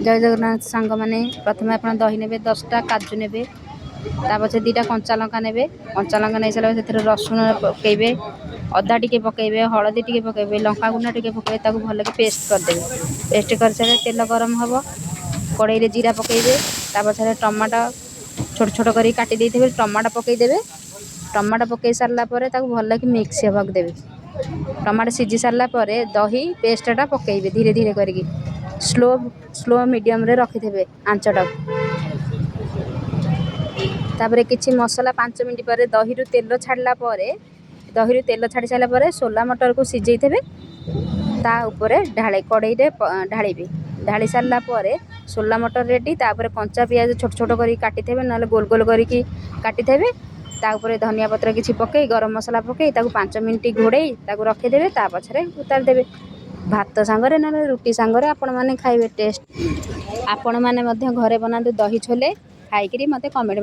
ଜୟ ଜଗନ୍ନାଥ ସାଙ୍ଗମାନେ। ପ୍ରଥମେ ଆପଣ ଦହି ନେବେ, 10ଟା କାଜୁ ନେବେ, ତା ପଛରେ 2ଟା କଞ୍ଚା ଲଙ୍କା ନେବେ। କଞ୍ଚା ଲଙ୍କା ନେଇ ସାରିଲା ପରେ ସେଥିରେ ରସୁଣ ପକାଇବେ, ଅଦା ଟିକେ ପକାଇବେ, ହଳଦୀ ଟିକେ ପକାଇବେ, ଲଙ୍କା ଗୁଣ୍ଡ ଟିକେ ପକାଇବେ। ତାକୁ ଭଲକି ପେଷ୍ଟ କରିଦେବେ। ପେଷ୍ଟ କରିସାରିଲେ ତେଲ ଗରମ ହେବ, କଡ଼େଇରେ ଜିରା ପକାଇବେ। ତା ପଛରେ ଟମାଟୋ ଛୋଟ ଛୋଟ କରିକି କାଟି ଦେଇଥିବେ, ଟମାଟୋ ପକାଇଦେବେ। ଟମାଟୋ ପକାଇ ସାରିଲା ପରେ ତାକୁ ଭଲକି ମିକ୍ସ ହେବାକୁ ଦେବେ। ଟମାଟୋ ସିଝି ସାରିଲା ପରେ ଦହି ପେଷ୍ଟଟା ପକାଇବେ ଧୀରେ ଧୀରେ କରିକି। ସ୍ଲୋ ସ୍ଲୋ ମିଡ଼ିୟମରେ ରଖିଥିବେ ଆଞ୍ଚଟାକୁ। ତାପରେ କିଛି ମସଲା 5 ମିନିଟ୍ ପରେ ଦହିରୁ ତେଲ ଛାଡ଼ିଲା ପରେ, ଦହିରୁ ତେଲ ଛାଡ଼ି ସାରିଲା ପରେ ସୋଲା ମଟରକୁ ସିଝେଇଥିବେ, ତା ଉପରେ ଢାଳେ କଡ଼େଇରେ ଢାଳିବେ। ଢାଳି ସାରିଲା ପରେ ସୋଲା ମଟର ରେଡ଼ି। ତାପରେ କଞ୍ଚା ପିଆଜ ଛୋଟ ଛୋଟ କରିକି କାଟିଥିବେ, ନହେଲେ ଗୋଲ ଗୋଲ କରିକି କାଟିଥିବେ। ତା ଉପରେ ଧନିଆ ପତ୍ର କିଛି ପକାଇ, ଗରମ ମସଲା ପକାଇ, ତାକୁ 5 ମିନିଟ୍ ଘୋଡ଼େଇ ତାକୁ ରଖିଦେବେ। ତା ପଛରେ ଉତାରି ଦେବେ। ଭାତ ସାଙ୍ଗରେ ନହେଲେ ରୁଟି ସାଙ୍ଗରେ ଆପଣମାନେ ଖାଇବେ, ଟେଷ୍ଟ। ଆପଣମାନେ ମଧ୍ୟ ଘରେ ବନାନ୍ତୁ ଦହି ଛୋଲେ, ଖାଇକିରି ମୋତେ କମେଣ୍ଟ